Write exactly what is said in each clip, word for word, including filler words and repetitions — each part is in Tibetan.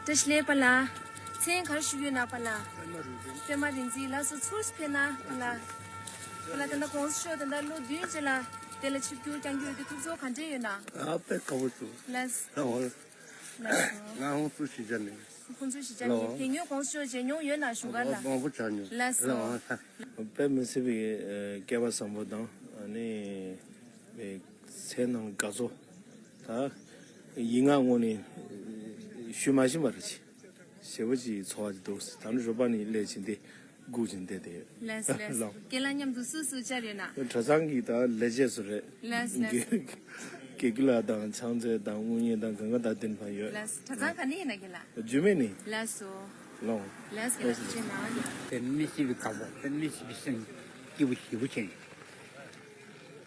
བཀྲ་ཤིས་བདེ་ལེགས་པཱ་ལགས། མཚན་ག་རེ་ཞུ་གི་ཡོད་ན་པཱ་ལགས། པད་མ་རིག་འཛིན། པད་མ་རིག་འཛིན་ལགས་སོ། ཚུར་ཕེབས་ན་པཱ་ལགས། པཱ་ལགས་ད་ལྟ་གོང་ས་མཆོག་ད་ལྟ་ལོ་བདུན་རྗེས་ལ་དེ་ལ་ཆིབས་བསྒྱུར་བསྐྱང་རྒྱུ་ཡོད་དུས་ཐུགས་ཚོར་ག་འདྲས་ཡོད་ན། ཨ་དཔེ་དགའ་པོ་འདུག་ལགས་སོ། ལགས་སོ། ང་ཧོན་སུར་གཞིས་ཆགས་ནས། ཁོང་ཚོའི་གཞིས་ཆགས་ནས་དེ་སྔོན་གོང་ས་མཆོག་མཇལ་མྱོང་ཡོད་ན་ཞུ་ག་ལ། མང་པོ་མཇལ་མྱོང་། ལགས་སོ། ལགས་སོ། དཔེ་མི་སྲིད་པའི་སྐལ་བ་བཟང་པོ་དང་ཨ་ནི་སེམས་ནང་དགའ་ཚོར། ད་ཡིག་ངག་ངོས་ནས་ཞུ་མ་ཤེས་པ་རེད། ཞེ་པོ་ཅིག་ཚོར་བ་ཅིག་འདུག་ད་ནི་རོགས་པ་ནི་སླེབས་ཕྱིན་ཏེ་སྒུག་བཞིན་བསྡད་དེ། ལགས་སོ་ལགས་སོ། ལགས། ཁྱེད་རང་མཉམ་དུ་སུ་སུ་བཅར་ཡོད་ན། གྲྭ་ཚང་གི་ད་ལས་བྱེད་ཚོ་རེད། ལགས་སོ་ལགས་སོ། དགེ་དགེ་ལགས་དང་ཕྱག་མཛོད་དང་དངུལ་གཉེར་དང་གང་ག་ད་དེ་འདྲ་ཡོད། ལགས་སོ། གྲྭ་ཚང་ག་ནས་ཡིན་ན་ཁྱེད་ལ། འཇུ་མེད་ནི། ལགས་སོ། ལོང་། ལགས་སོ་ཁྱེད་ལ་ཐུགས་རྗེ་གནང་། དཔེ་མི་སྲིད་པའི་དགའ་པོ། དཔེ་མི་སྲིད་པའི་སེམས་སྐྱིད་པོ་ཞེ་པོ་བྱས་ནས།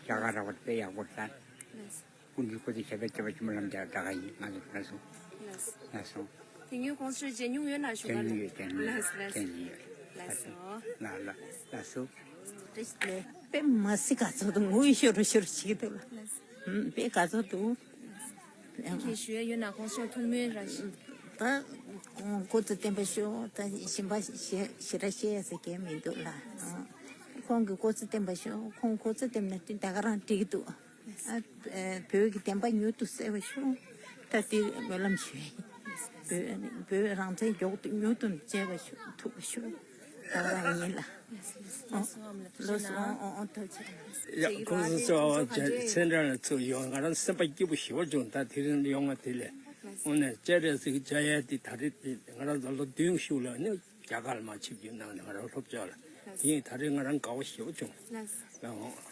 རྒྱ་གར་ར་བ་དཔེ་ཡག་པོ་ས། ལགས་སོ། སྐུ་མདུན་སྐུ་ཚེ་ཞབས་པད་བསྐལ་པ་ཆེན་པོ་ལམ་རྒྱག་གྲྭ་ཁ་ཡིན། ང་ཚོ་ལགས་སོ། ལགས་སོ། ལགས་སོ། དེ་སྔོན་གོང་ས་མཆོག་མཇལ་མྱོང་ཡོད་ན་ཞུ་ག་ལ། མཇལ་མྱོང་ཡོད། མཇལ་མྱོང་ཡོད། ལགས་སོ་ལགས་སོ། མཇལ་མྱོང་ཡོད། ལགས་སོ། ལགས་ལགས་ལགས་སོ། དཔེ་མི་སྲིད་དགའ་ཚོར་དང་ངུ་ཤོར་ཤོར་བྱེད་ཀྱི་འདུག་ལ། ལགས་སོ། ཨུམ་དཔེ་དགའ་ཚོར་འདུག་ཁྱེད་ཞུ་ཡ་ཡོད་ན་གོང་ས་མཆོག་ཐུགས་སྨོན་ར་ཞུ། ད་སྐུ་ཚེ་བརྟན་པ་ཤོག་ད་གཞན་པ་ཞེ་ཞེ་དྲག་བཤད་ཡ་ཟེར་མཁན་མི་འདུག་ལ། ཨ་ཁོང་གི་སྐུ་ཚེ་བརྟན་པ་ཤོག་ཁོང་སྐུ་ཚེ་བརྟན་ན་དེ་ད་ག་རང་འགྲིག་གི་འདུག་ཨ་བོད་ཀྱི་བདེན་པ་མྱུར་དུ་གསལ་བ་ཤོག་ད་དེ་སྨོན་ལམ་ཞུ་ཡ་ཡིན། བོད་བོད་རང་བཙན་མགྱོགས་དུ་མྱུར་དུ་མཇལ་བ་ཤོག་ཐུབ་པ་ཤོག་ད་ག་རང་ཡིན་ལ། ཨོ་ལགས་སོ། ཨོ་ཨོ་ཨོ་ཐུགས་རྗེ་ཆེ། ཡ་ཁོང་ཚོ་ཚོ་ཚེ་འདྲ་ལ་ཚུར་ཡོང་། ང་རང་སེམས་པ་སྐྱིད་པོ་ཞེ་པོ་བྱུང་། ད་དེ་རིང་ཡོང་བ་དེ་ལས་དངོས་གནས་སྤྱན་རས་གཟིགས་མཇལ་ཡ་དེ་ད་རེས་དེ་ང་རང་ཚོ་ལོ་བདུན་ཤུགས་ལ་ནི་རྒྱ་གར་མར་ཆིབས་བསྒྱུར་གནང་ནས་ང་རང་སློབ་སྦྱོང་ལ་དེ་ཡིན། ད་རེས་ང་རང་དགའ་བོ་ཞེ་པོ་བྱུང་། ལགས་སོ། ལགས་འོང་།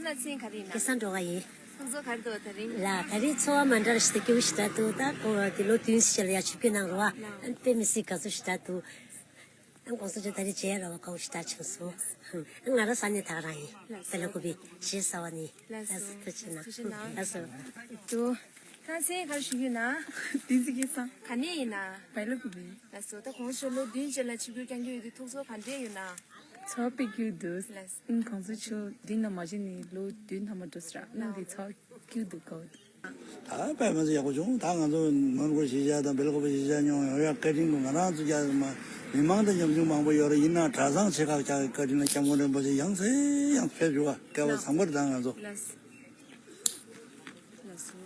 ལགས་སོ། ཁྱེད་སང་འགྲོ་ག་ཡིན། ཁོང་ཚོ་གར་དུ་ད་རིང་། ལ་ད་རིང་ཚོར་བ་མ་འདྲ་ཞིག་ད་སྐྱིད་པོ་ཞིག་ད་འདུག་ད་ཁོང་དེ་ལོ་བདུན་ཞིག་ལ་ཡ་ཆིབས་བསྒྱུར་གནང་རོགས་ཨ། དཔེ་མི་སྲིད་དགའ་ཚོར་ཞིག་ད་འདུག་ཨ་ཁོང་ཚོ་ད་རེས་མཇལ་ཡ་ར་བ་དགའ་བོ་ཞིག་ད་བྱུང་སོང་། ང་རང་ས་གནས་ད་ག་རང་ཡིན། ད་ལ་ཀུ་པི་གཞིས་ས་བ་ནི། ལགས་སོ་ཐུགས་རྗེ་གནང་། ཐུགས་རྗེ་གནང་། ལགས་སོ། ཏུ། ད་མཚན་ག་རེ་ཞུ་གི་ཡོད་ན། བདུན་ཚིགས་ཀྱི་སང་། ག་ནས་ཡིན་ན། བལ་ལ་ཀུ་པི། ལགས་སོ། ད་གོང་ས་མཆོག་ལོ་བདུན་རྗེས་ལ་ཆིབས་བསྒྱུར་བསྐྱང་རྒྱུ་ཡོད་དུས་ཐུགས་ཚོར་ག་འདྲས་ཡོད་ན། ཚོར་དཔེ་སྐྱིད་འདུག་ལགས་སོ། ཨང་གོང་ས་མཆོག་འདི་ན་མ་བྱོན་ནས་ལོ་བདུན་ཐམ་པ་འགྲོ་ས་ར། ཨང་འདི་ཚོར་སྐྱིད་འདུག་གོ། ད་དཔེ་མི་སྲིད་ཡག་པོ་བྱུང་། ད་ང་ཚོ་མོན་གྷོ་གཞིས་ཆགས་དང་བལ་ཀོ་པ་གཞིས་ཆགས་མཉམ་ཡོང་ཡ་བཀའ་དྲིན་གྱིས་ང་རང་ཚོ་རྒྱ་མ་མི་མང་དང་ཉམ་ཆུང་མང་པོ་ཡོད་རེད། ཡིན་ནའང་གྲྭ་ཚང་ཆེ་ཁག་ཆགས་བཀའ་དྲིན་ལ་སྐྱབས་མགོན་རིན་པོ་ཆེ་ཡང་སེ་ཡང་ཕེབས་བཞུགས་པ་སྐལ་བ་བཟང་པོ་རེད། ད་ང་ཚོ། ལགས་སོ། ལགས་སོ།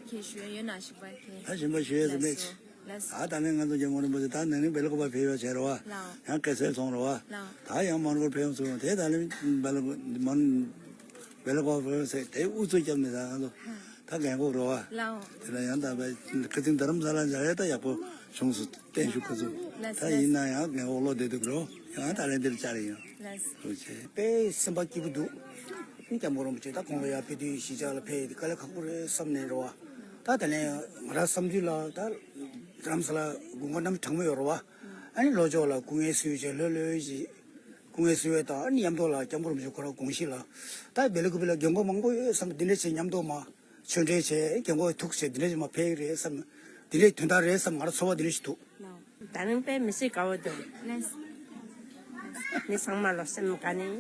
ཁྱེད་ཞུ་ཡ་ཡོད་ན་ཞིག་པ་ཁྱེད། ད་ཞིམ་པ་ཞུ་ཡ་ཟེར་མེད། ལགས་སོ། ལགས་སོ། ད་ད་ནི་ང་ཚོ་རྒྱལ་མོ་རིན་པོ་ཆེ་ད་ནི་ནི་བེལ་ཀོ་པ་ཕེབས་ཡོད་བྱས་རེད་བ། ལགས། ཡང་སྐད་གསལ་སོང་རེད་བ། ལགས། ད་ཡང་མོན་གྷོར་ཕེབས་སོང་དེ་ད་ནི་བེལ་ཀོ་མོན་བེལ་ཀོ་པ་ཕེབས་ཟེར་དེ་ཨུ་ཚུགས་བརྒྱབ་ནས་ད་ང་ཚོ་ད་རྒན་གོག་རེད་བ། ལགས། དེ་ལ་ཡང་ད་བའི་ཁ་སང་དྷ་རམ་ས་ལ་མཇལ་ཡ་ད་ཡག་པོ་བྱུང་སོང་བརྟན་བཞུགས་ཁ་སང་། ལགས་སོ། ད་ཡིན་ན་ཡང་རྒན་གོག་བློ་བདེ་འདུག་རོ། ཡང་ད་རེས་འདིར་བཅར་ཡིན། ལགས་སོ། ཐུགས་རྗེ་ཆེ། དཔེ་སེམས་པ་སྐྱིད་པོ་འདུག་སྐྱབས་མགོན་རིན་པོ་ཆེ་ད་ཁོང་ལ་ཡར་ཕེབས་དུས་གཞིས་ཆགས་ལ་ཕེབས་དེ་དཀའ་ལས་ཁག་པོ་རེད་བསམ་ནས་རེད་བ། ད་དེ་ནས་ང་རང་བསམ་དུས་ལ་ད་རྡ་རམ་ས་ལ་དགུན་ཁ་གནམ་གྲང་མོ་ཡོད་རེད་བ། ཨ་ནི་ལྷོ་ཕྱོགས་ལ་སྐུ་ངལ་གསོ་བྱས་ལྷོད་ལྷོད་ཅིག་སྐུ་ངལ་གསོ་བའི་ད་ཨ་ནི་མཉམ་དུ་ལ་སྐྱབས་མགོན་རིན་པོ་ཆེ་ཁོ་རང་དགོངས་གཞི་ལ་ད་བེ་ལ་ཀུ་པི་ལ་རྒན་གོག་མང་པོ་ཡོད་བསམ། འདི་འདྲ་བྱས་མཉམ་དུ་མ་ཆོས་འབྲེལ་བྱས་རྒན་གོག་ཐུགས་བྱས་འདི་འདྲ་བྱས་མ་ཕེབས་རེད་བསམ། འདི་འདྲའི་དོན་དག་རེད་བསམ། ང་རང་ཚོར་བ་འདི་འདྲ་ཞིག་འདུག་ད་རིང་དཔེ་མི་སྲིད་དགའ་བོ་འདུག་ལགས། མི་ཚང་མ་ལོ་སེམས་དགའ་ནས་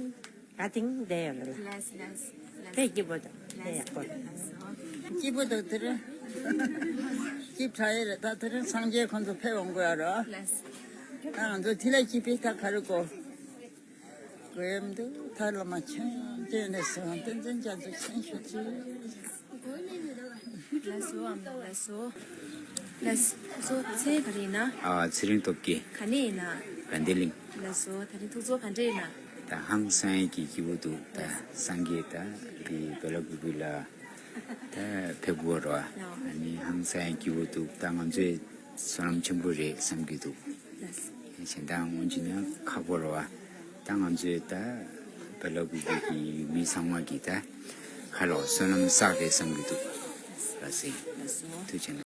དགའ་ཏིང་བསྡད་ཡོད་རེད་ལ། ལགས་ལགས་ལགས། དཔེ་སྐྱིད་པོ་འདུག་དཔེ་ཡག་པོ་འདུག་སྐྱིད་པོ་འདུག་དེ་རིང་སྐྱིད་དྲགས་ཡོད་རེད། ད་དེ་རིང་སངས་རྒྱས་ཁོང་ཚོ་ཕེབས་འོང་དགོས་ཡ་རོ། ལགས། ད་ང་ཚོ་དེ་ལ་སྐྱིད་པའི་ད་ག་རེ་དགོས། དགོས་ཡ་མི་འདུག་ད་བླ་མ་མཁྱེན་ཅན་ནས་སོང་བསྟན་འཛིན་རྒྱ་མཚོ་མཁྱེན་ཞུ་ཅིག་ལགས་སོ། ཨ་མ་ལགས་སོ། ལགས་སོ། མཚན་ག་རེ་ཡིན་ན། ཨ་ཚེ་རིང་སྟོབས་རྒྱལ། ག་ནས་ཡིན་ན། དགའ་ལྡན་གླིང་། ལགས་སོ། ད་རིང་ཐུགས་ཚོར་ག་འདྲ་ཡིན་ན། ད་ཧང་སང་གི་སྐྱིད་པོ་འདུག་ད་སངས་རྒྱས་ད་འདི་བེ་ལ་ཀུ་པི་ལ་ད་ཕེབས་དགོས་རོ། ཨ་ནི་ཧང་སང་སྐྱིད་པོ་འདུག་ད་ང་ཚོའི་བསོད་ནམས་ཆེན་པོ་རེད་བསམ་གྱི་འདུག་གཞན་དག་སྔོན་གྱི་ནི་ཁག་པོ་རེད་བ། ད་ང་ཚོའི་ད་བེ་ལ་ཀུ་པི་གི་ཡུལ་མི་ཚང་མ་གི་ད་ཁ་ལོ་བསོད་ནམས་བསགས་རེད་བསམ་གྱི་འདུག་ལགས་སེ། ཐུགས་རྗེ་ཆེ།